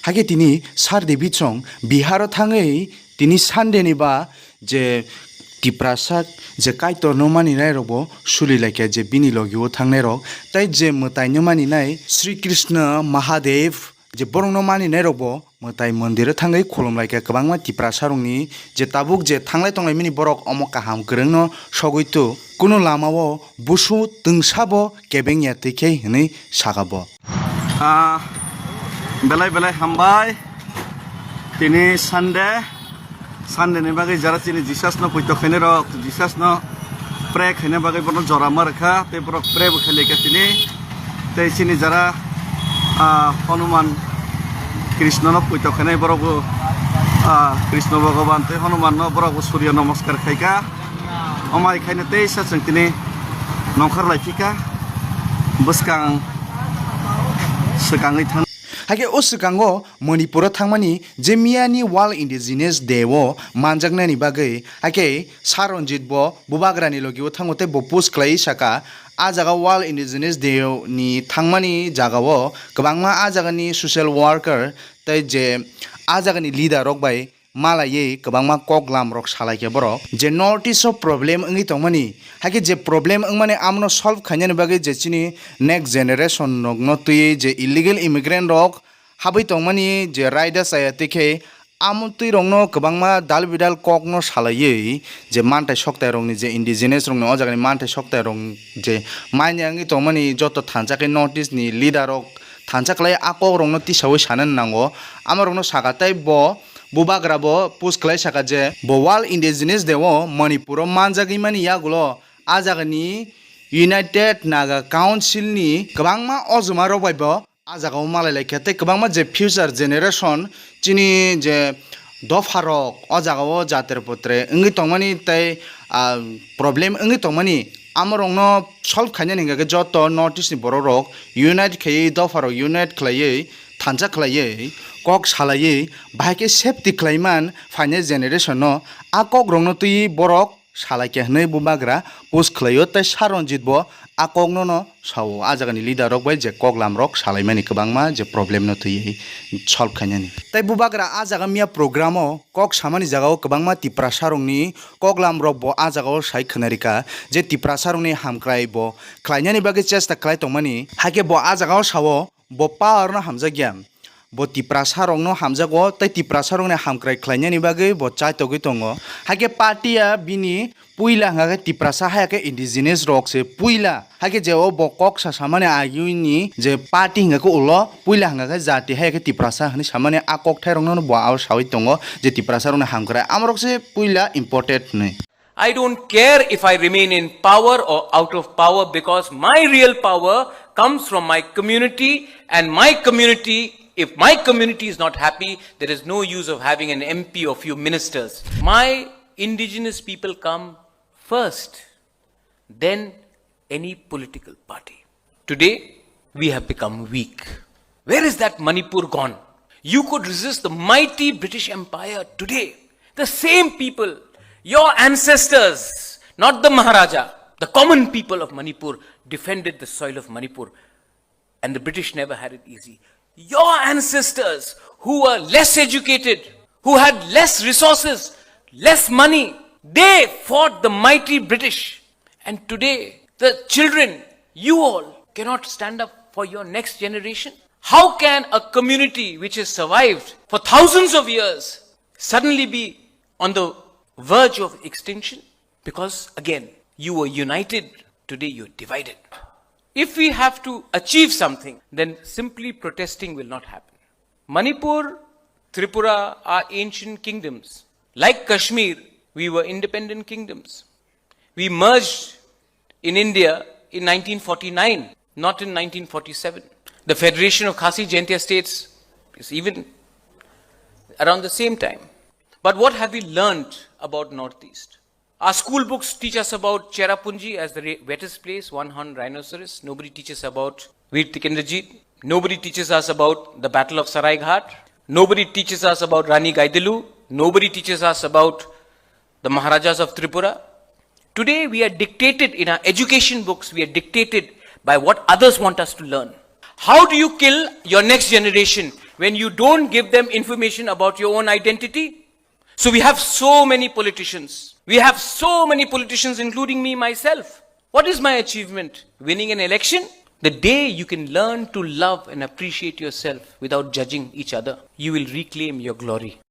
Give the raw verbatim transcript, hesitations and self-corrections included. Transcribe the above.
Hakhe tini Sir Davidson Biharo thangwi tini Sunday ni ba je Tiprasa je Kaitor no mani nai rok bo suli laikha je bini logi o thangnai rok, tai je mwtai no mani nai Sri Krishna Mahadev je borok no mani nai rok bo mwtai mondir o thangwi khulum laikha kwbangma Tiprasa rok ni je tabuk je thanglai tonglai mani borok omo kaham kwrwng no sogwi tu kunu lama o busu twngsa bo kebeng ya twi khe hinwi saka bo. Ah, belai belai hambai. Tini Sunday, Sunday ni bagwi jara chini Jesus no puito khainai rok, Jesus no pray khaina bagwi bono jora ma rwkha, tei borok pray bo khailai kha tini. Tei chini jara, ah, Hanuman Krishna no puito khainai borok bo, ah, Krishna Bhagavan tei Hanuman no borok bo Surya Namaskar khaikha. Omai khaina teisa chwng tini nongkhor lai phika bwskang swkangwi thang. Hakhe o swkango Manipuro thangmani je miyani World Indigenous Day o manjaknani bagwi hakhe Sir Ranjit bo bubagrani logi o thango tei bo post khlaiwi saka, a jaga World Indigenous Day ni thangmani jagao kwbangma a jagani social worker tei je a jagani leader rok bai malaiwi kwbangma koklam rok salaikha borok je North East o problem wngwi tongmani, hakhe je problem wngmani amono solve khainani bagwi je chini next generation rokno twiwi je illegal immigrant rok habwi tongmani je raida chaya twi khe amtwi rokno kwbangma dal bidal kokno salaiwi je manthai soktai rokni je indigenous rokni o jagani manthai soktai rok je manya wngwi tongmani joto thansa khe North East ni leader rok thansa khlai a kok rokno tisawi sanani nango. Ama rokno saka tei bo bubagra bo post khlai saka je bo World Indigenous Day o Manipur o manjagwi mani yagulo a jagani United Naga Council ni kwbangma ojoma rok bai bo a jagao malai lai kha tei kwbangma je future generation chini je dopha rok o jagao jatre potre wngwi tongmani tei, ah, problem wngwi tongmani amo rokno solve khainani hwnkhe joto North East ni borok rok unite khaiwi dopha rok unite khlaiwi thansa khlaiwi kok salaiwi bahai khe safety khlaiman phainai generation no a kok rokno twiwi borok salaikha hwnwi bubagra post khlaio tei Sir Ranjit bo a kokno no sao. A jagani leader rok bai je koklam rok salaimani kwbangma je problem no twiwi solve khainani. Tei bubagra a jaga miya program o kok samani jagao kwbangma Tiprasa rokni koklam rok bo a jagao sai khwnarikha je Tiprasa rokni hamkrai bo khlainani bagwi chesta khlai tongmani. Hakhe bo a jagao sao, bo power no hamjakya. Bo Tiprasa rokno hamjago tei Tiprasa rokni hamkrai khlainani bagwi bo chaitogwi tongo. Hakhe party ya bini puila hwnga khe Tiprasa haya khe indigenous rok se puila. Hakhe je o bo kok sa samani agini je party hwnga khe ulo puila hwnga khe jati haya khe Tiprasa hwnwi samani a kokthai rokno bo abo sawi tongo je Tiprasa rokni hamkrai amorok se puila important hwnwi. I don't care if I remain in power or out of power, because my real power comes from my community, and my community, if my community is not happy, there is no use of having an M P or few ministers. My indigenous people come first, then any political party. Today, we have become weak. Where is that Manipur gone? You could resist the mighty British Empire today. The same people, your ancestors, not the Maharaja, the common people of Manipur defended the soil of Manipur. And the British never had it easy. Your ancestors, who were less educated, who had less resources, less money, they fought the mighty British. And today, the children, you all, cannot stand up for your next generation. How can a community which has survived for thousands of years suddenly be on the verge of extinction? Because again, you were united, today you're divided. If we have to achieve something, then simply protesting will not happen. Manipur, Tripura are ancient kingdoms. Like Kashmir, we were independent kingdoms. We merged in India in nineteen forty-nine, not in nineteen forty-seven. The Federation of Khasi Jaintia States is even around the same time. But what have we learned about Northeast? Our school books teach us about Cherrapunji as the ra-, wettest place, one-horned rhinoceros. Nobody teaches about Veer Tikendrajit. Nobody teaches us about the Battle of Saraighat. Nobody teaches us about Rani Gaidinliu. Nobody teaches us about the Maharajas of Tripura. Today we are dictated in our education books, we are dictated by what others want us to learn. How do you kill your next generation? when you don't give them information about your own identity. So we have so many politicians. We have so many politicians, including me myself. What is my achievement? Winning an election? The day you can learn to love and appreciate yourself without judging each other, you will reclaim your glory.